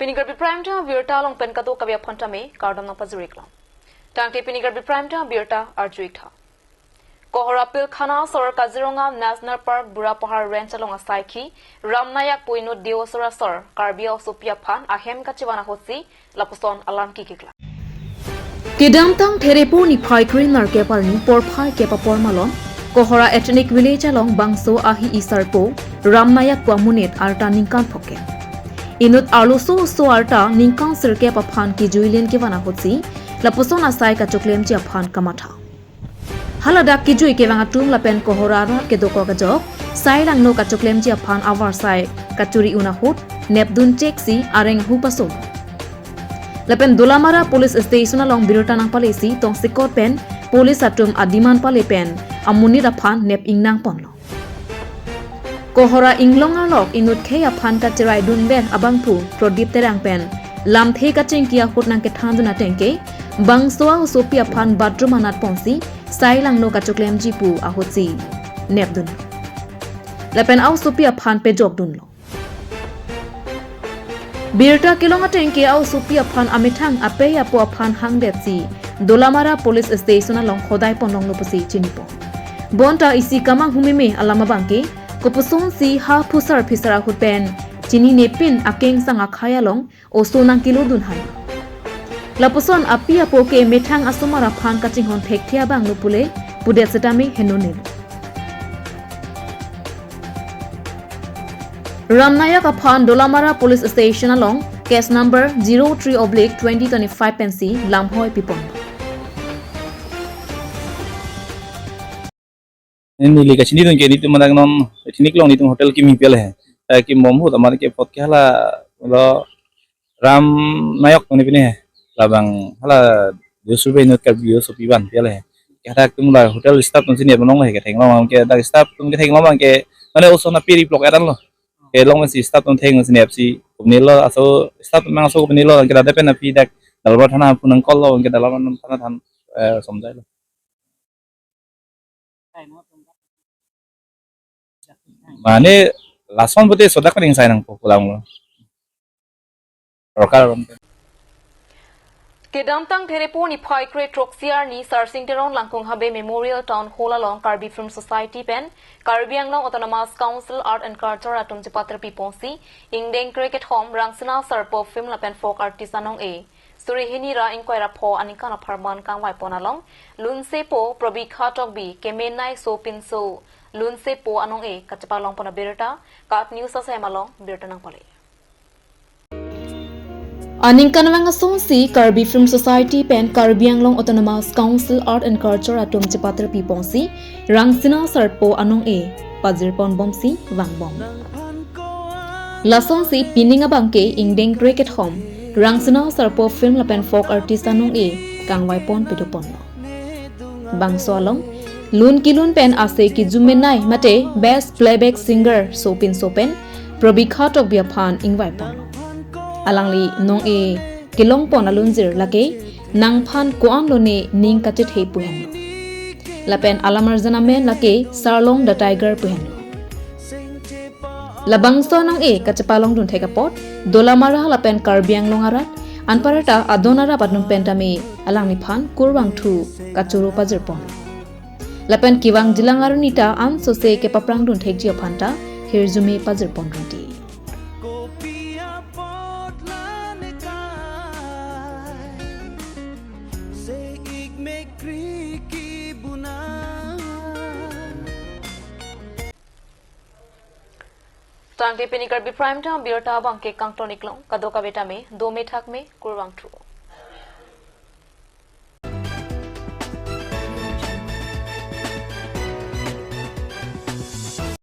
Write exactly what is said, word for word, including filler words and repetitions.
Pini Karbi Prime Time abirta along pen kadokave aphan tame kardom nangpajir-iklang. Tangte pini Karbi Prime Time abirta arju-ik tha. Kohora pilkhana asor Kaziranga National Park Burapahar Range along asaikhi Ram Nayak pu inut Deosora asor Karbi a-osopi aphan ahem kachevan ahutsi lapuson alam kikiklang. Kedamtang Therepo niphai kre nerkep arni porphai kep apor malom Kohora Ethnic Village along bangso ahi-i sarpo Ram Nayak pu amonit arta ningkan phokep. Inut arloso oso arta ningkan sirkep aphan kijuilin kevan ahutsi lapuson asai kachoklemji aphan kamatha. Haladak kijui kevang atum lapen Kohora arat kedokok ajok sai langno kachoklemji aphan avarsai kachuri-un ahut nepdun cheksi areng ahu paso. Lapen Dolamara Police Station along birta nangpalesi tongsekot pen police atum adiman pale pen amonit aphan nep ingnang ponlo. Kohora Inglong arlok inut khei aphan kacheraidunver abangphu Prodip Terang pen lamthe kachingki ahut nangkethandun ateng ke bangso a-osopi aphan bathroom anat ponsi sai langno kachoklemji pu ahutsi nepdun. Lapen a-osopi aphan pejokdunlo. Birta kelong ateng ke a-osopi aphan amethang apei apo aphan hangdetsi Dolamara Police Station along hodai ponlonglo pusi chinipon. Bonta isi kamang humeme alam abangke kopusonsi ha phusar phisar ahut pen chininepin akengsang akhai along oso nangkelodun hai. Lapuson api apo ke methang asomar aphan kachinghon thekthe abanglo pule pudet setame henonelo. Ram Nayak aphan Dolamara Police Station along case number zero three oblique twenty twenty-five pensi lamhoi pipon. Neli kachinidun ke nelitum madak non ethnic along nelitum hotel kimi pele he. Ta kimbom ahut amar ke apot ke hala lo Ram Nayak tong ni pini he. Labang hala Deosora inut Karbi a-osopi aphan pele he. Ke hadak atum la hotel staff atum si nep nong he, ketheklong abang ke dak staff atum ketheklong abang ke mane oso na piri plok eran lo. Kelong si staff atum theng si nep si kumni lo aso staff atum aso kumni lo ke dak pen api dak Dalbar thana pu nang call lo ke Dalbar thana than, eh, somjai lo. Mane lason pute sodak ning sai nangpo pulang lo. Sorkar. Kedamtang Therepo niphai kre throksi arni Sarsing Teron Langkung Habe Memorial Town Hall along Karbi Film Society pen Karbi Anglong Autonomous Council Art and Culture atum chepaterpi ponsi ingdeng krekethom Rangsina Sarpo Film lapen Folk Artist anong-e suri hini ra ingkoi ra pho aningkan apharman kangvai pon along lunsepo Probikha Tokbi kemenei sopinso lunsepo anong-e kachepalong pon abirta KAT News asem along birta nangpale. Aningkanvang asonsi Karbi Film Society pen Karbi Anglong Autonomous Council Art and Culture atum chepaterpi ponsi Rangsina Sarpo anong-e pajirpon bomsi vangbom. Lasonsi pining abangke ingdeng krekethom Rangsina Sarpo Film lapen Folk Artist anong-e kangvai pon pidoponlo. Bangso along lun kelun pen ase kijumenei mate Best Playback Singer sopinso pen Probikha Tokbi aphan ingvai ponlo. Alangli nong-e kelong pon alunjir lake Nangphan Ko-an Lone Ning Kachethe pu henlo. Lapen alamarjan amen lake Sarlong the Tiger pu henlo. Labangso anong-e kachepalongdun thek apot Dolamara lapen Karbi Anglong arat anparta adon arap atum pen tame alangliphan kurvangthu kachoro pajirpon. Lapen kevang jilang arni ta ansose kepaprangdun thekji aphan ta hirjume pajirpon roti. Tangte pini Karbi Prime Time abirta abangke kangton-iklong, kadokave tame dome thakme, kurvangthu.